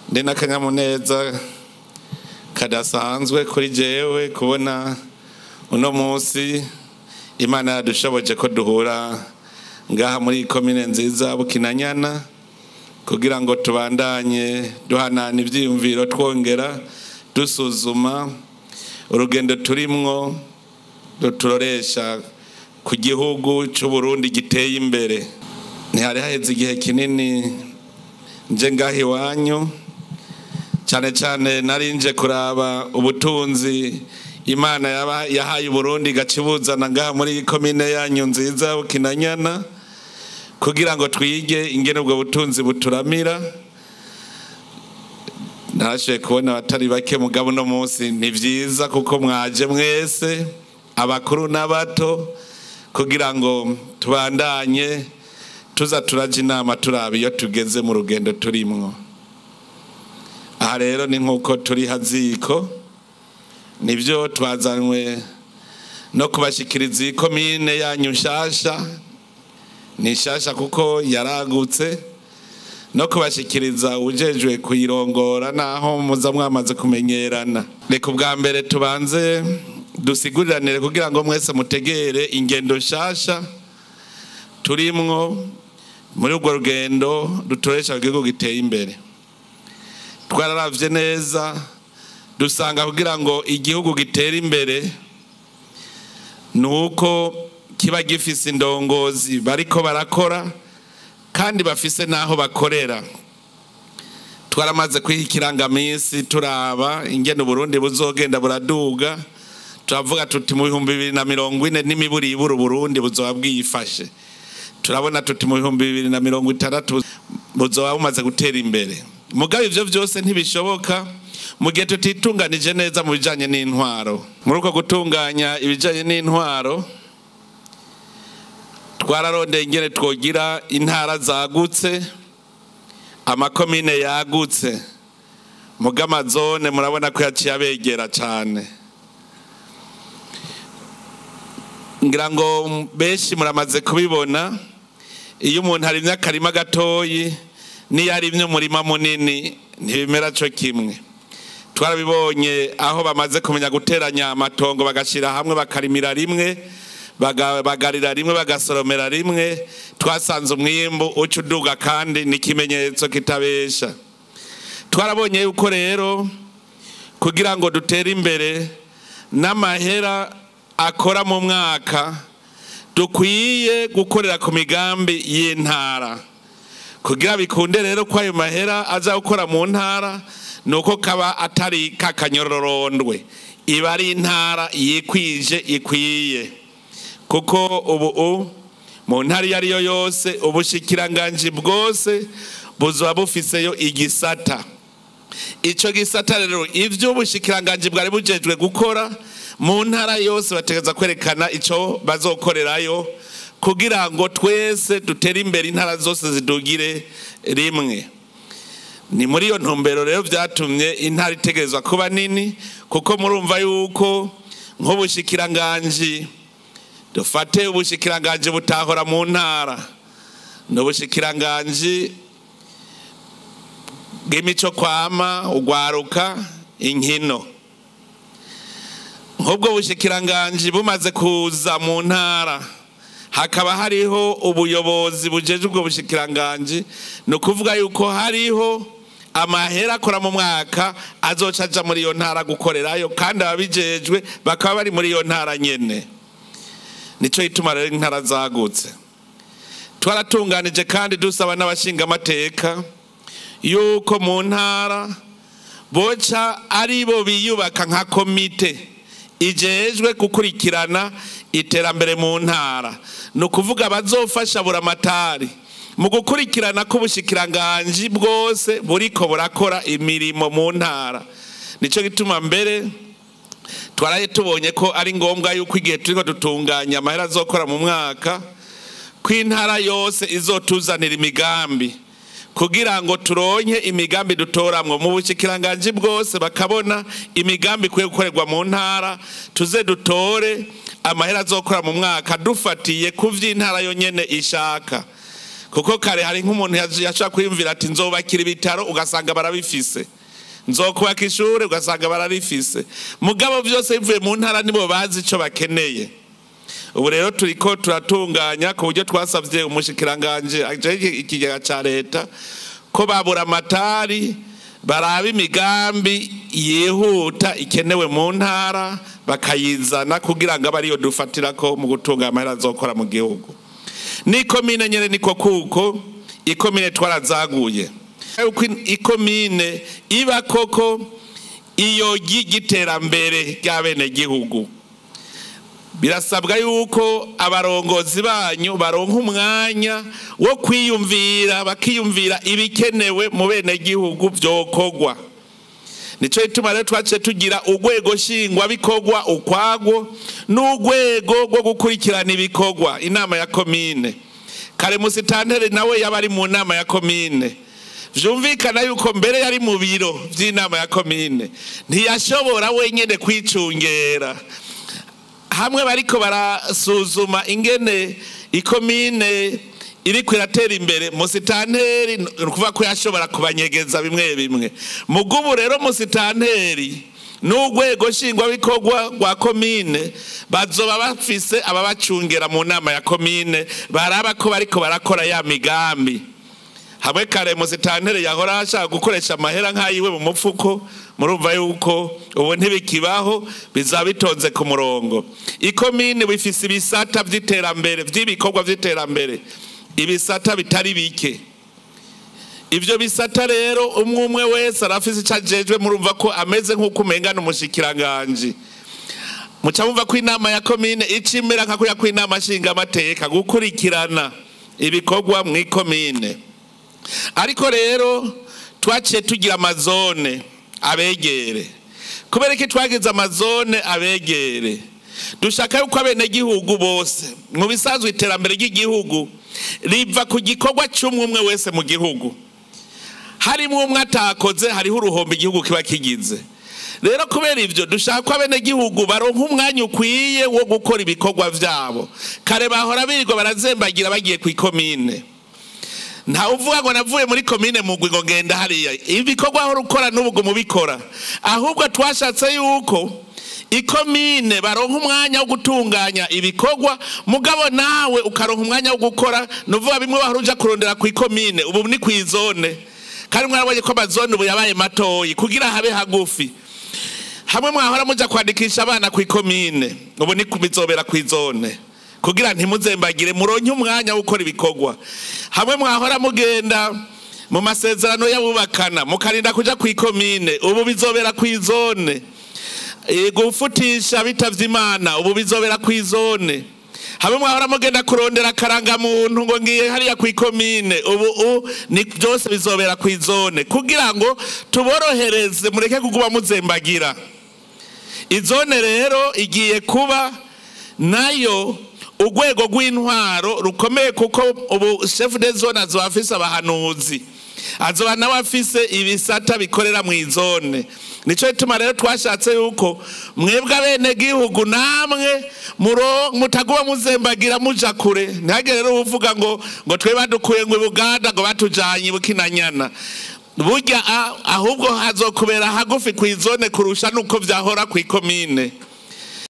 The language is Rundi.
Ndi n'akanyamuneza kadasanzwe kuri jewe kubona uno munsi Imana yadushoboje ko duhura ngaha muri komine nziza Bukinanyana kugira ngo tubandanye duhanana ivyiyumviro, twongera dusuzuma urugendo turimwo duturoresha ku gihugu c'u Burundi giteye imbere. Ntihari haheze igihe kinini nje ngaha iwanyu, cyane cyane nari nje kuraba ubutunzi Imana yahaye Burundi gacibuzana ngaha muri komine yanyu nziza Bukinanyana, kugira ngo twige ingene ubwo butunzi buturamira. Narashoboye kubona abatari bake, mugabo uno munsi ni vyiza kuko mwaje mwese, abakuru n'abato, kugira ngo tubandanye tuza turaja inama turaba iyo tugeze mu rugendo turimwo. Aha rero ni nkuko turi haziko, nivyo twazanywe no kubashikiriza iyi komine yanyu nshasha. Ni nshasha kuko yaragutse, no kubashikiriza ujejwe kuyirongora naho muza mwamaze kumenyerana. Reka ubwa mbere tubanze dusiguriranire kugira ngo mwese mutegere ingendo nshasha turimwo muri urwo rugendo dutoresha igihugu giteye imbere. Twararavye neza dusanga kugira ngo igihugu gitere imbere nuko kiba gifise indongozi bariko barakora kandi bafise naho bakorera. Twaramaze kwiha ikirangaminsi turaba ingene Burundi buzogenda buraduga, turavuga tuti mu 2040 n'imiburi ibura Burundi buzoba bwifashe. Turabona tuti mu 2060 buzoba bumaze gutera imbere. Mugabe ivyo vyose ntibishoboka mu gihe tutitunganije neza mu bijanye n'intwaro. Muri uko gutunganya ibijanye n'intwaro, twararondeye ingene twogira intara zagutse, amakomine yagutse, muga amazone murabona ko yaciye abegera cane. Ngira ngo benshi muramaze kubibona, iyo umuntu arimye akarima gatoyi n'iyo arimye umurima munini ntibimera co kimwe. Twarabibonye aho bamaze kumenya guteranya amatongo bagashira hamwe, bakarimira rimwe, bagarira rimwe, bagasoromera rimwe, twasanze umwimbu uca uduga kandi n'ikimenyetso kitabesha. Twarabonye yuko rero kugira ngo dutere imbere n'amahera akora mu mwaka dukwiye gukorera ku migambi y'intara. Kugira bikunde rero ko ayo mahera aza gukora mu ntara nuko kaba atari kakanyororondwe, iba ari intara yikwije ikwiye. Kuko ubu mu ntara iyo ariyo yose ubushikiranganji bwose buzoba bufiseyo igisata. Ico gisata rero ivyo ubushikiranganji bwari bujejwe gukora mu ntara yose bategeza kwerekana ico bazokorerayo kugira ngo twese dutere imbere, intara zose zidugire rimwe. Ni muri iyo ntumbero rero vyatumye intara itegerezwa kuba nini, kuko murumva yuko nk'ubushikiranganji dufate ubushikiranganji butahora mu ntara n'ubushikiranganji bw'imico kwama, ugwaruka, inkino. Nk'ubwo bushikiranganji bumaze kuza mu ntara hakaba hariho ubuyobozi bujeje ubwo bushikiranganji, ni ukuvuga yuko hariho amahera akora mu mwaka azoca aja muri iyo ntara gukorerayo, kandi ababijejwe bakaba bari muri iyo ntara nyene. Nico gituma rero intara zagutse. Twaratunganije kandi dusaba n'abashingamateka yuko mu ntara boca aribo biyubaka nka komite ijejwe gukurikirana iterambere mu ntara. Ni ukuvuga bazofasha buramatari mu gukurikirana ko ubushikiranganji bwose buriko burakora imirimo mu ntara. Nico gituma mbere twaraye tubonye ko ari ngombwa yuko igihe turiko dutunganya amahera azokora mu mwaka ko intara yose izotuzanira imigambi kugira ngo turonke imigambi dutoramwo mu bushikiranganji bwose, bakabona imigambi ikwiye gukorerwa mu ntara, tuze dutore amahera azokora mu mwaka dufatiye ku vy'intara yonyene ishaka. Kuko kare hari nk'umuntu yashaka kwiyumvira ati nzobakira ibitaro, ugasanga barabifise, nzokubaka ishure, ugasanga bararifise, mugabo vyose bivuye mu ntara, nibo bazi ico bakeneye. Ubu rero turiko turatunganya ku buryo twasavye umushikiranganje ajejwe ikigega ca leta ko babura amatari baraba imigambi yihuta ikenewe mu ntara, bakayizana kugira ngo abe ariyo dufatirako mu gutunga amahera azokora mu gihugu. N'ikomine nyene niko, kuko ikomine twarazaguye, yuko ikomine iba koko iyo ry'iterambere ry'abenegihugu. Birasabwa yuko abarongozi banyu baronka umwanya wo kwiyumvira, bakiyumvira ibikenewe mu benegihugu vyokorwa. Nico gituma rero twaciye tugira urwego nshingwabikorwa ukwagwo n'urwego rwo gukurikirana ibikorwa, inama ya komine. Kare musitanteri nawe yaba ari mu nama ya komine, vyumvikana yuko mbere yari mu biro vy'inama ya komine, ntiyashobora wenyene kwicungera. Hamwe bariko barasuzuma ingene ikomine iriko iratera imbere, musitanteri ni ukuvuga ko yashobora kubanyegeza bimwe bimwe. Mugubu rero musitanteri n'urwego nshingwabikorwa rwa komine bazoba bafise ababacungera mu nama ya komine, baraba ko bariko barakora ya migambi. Hamwe kare musitanteri yahora ashaka gukoresha amahera nk'ayiwe mu mufuko, murumva yuko ubu ntibikibaho, bizaba bitonze ku murongo. Ikomine bifise ibisata vy'iterambere, vy'ibikorwa vy'iterambere, ibisata bitari bike. Ivyo bisata rero umwe umwe wese arafise ico ajejwe, murumva ko ameze nk'uko umenga n'umushikiranganji. Muca mumva ko inama ya komine ica imera nka kuriya kw'inama nshingamateka, gukurikirana ibikorwa mw'ikomine. Ariko rero twaciye tugira amazone abegere. Kubera iki twagize amazone abegere? Dushaka yuko abenegihugu bose, mu bisanzwe iterambere ry'igihugu riva ku gikorwa c'umwe umwe wese mu gihugu. Harimwo umwe atakoze, hariho uruhombo igihugu kiba kigize. Rero kubera ivyo dushaka ko abenegihugu baronka umwanya ukwiye wo gukora ibikorwa vyabo. Kare bahora birirwa barazembagira bagiye kw'ikomine. Nta uvuga ngo navuye muri komine Mugwi ngo ngenda hariya. Ibikorwa aho ukora n'ubu mubikora. Ahubwo twashatse yuko ikomine baronka umwanya wo gutunganya ibikorwa, mugabo nawe ukaronka umwanya wo gukora. Nuvuga bimwe wahora uja kurondera kw'ikomine, ubu ni kw'izone. Kandi mwarabonye ko amazone ubu yabaye matoyi kugira habe hagufi. Hamwe mwahora muja kwandikisha abana kw'ikomine, ubu ni bizobera kw'izone, kugira ntimuzembagire, muronke umwanya wo gukora ibikorwa. Hamwe mwahora mugenda mu masezerano y'abubakana mukarinda kuja kw'ikomine, ubu bizobera kw'izone. Gufutisha bitavye Imana, ubu bizobera kw'izone. Hamwe mwahora mugenda kurondera akarangamuntu ngo ngiye hariya kw'ikomine, ubu ni byose bizobera kw'izone, kugira ngo tuborohereze mureke kuguma muzembagira. Izone rero igiye kuba nayo urwego rw'intwaro rukomeye, kuko ubu chef de zone azoba afise abahanuzi, azoba nawe afise ibisata bikorera mu izone. Nico gituma rero twashatse yuko mwebwe abenegihugu namwe mutaguma muzembagira muja kure. Ntihagire rero uvuga ngo twe badukuye ngo i Buganda, ngo batujanye i Bukinanyana. Burya ahubwo hazokubera hagufi kw'izone kurusha nuko vyahora kw'ikomine.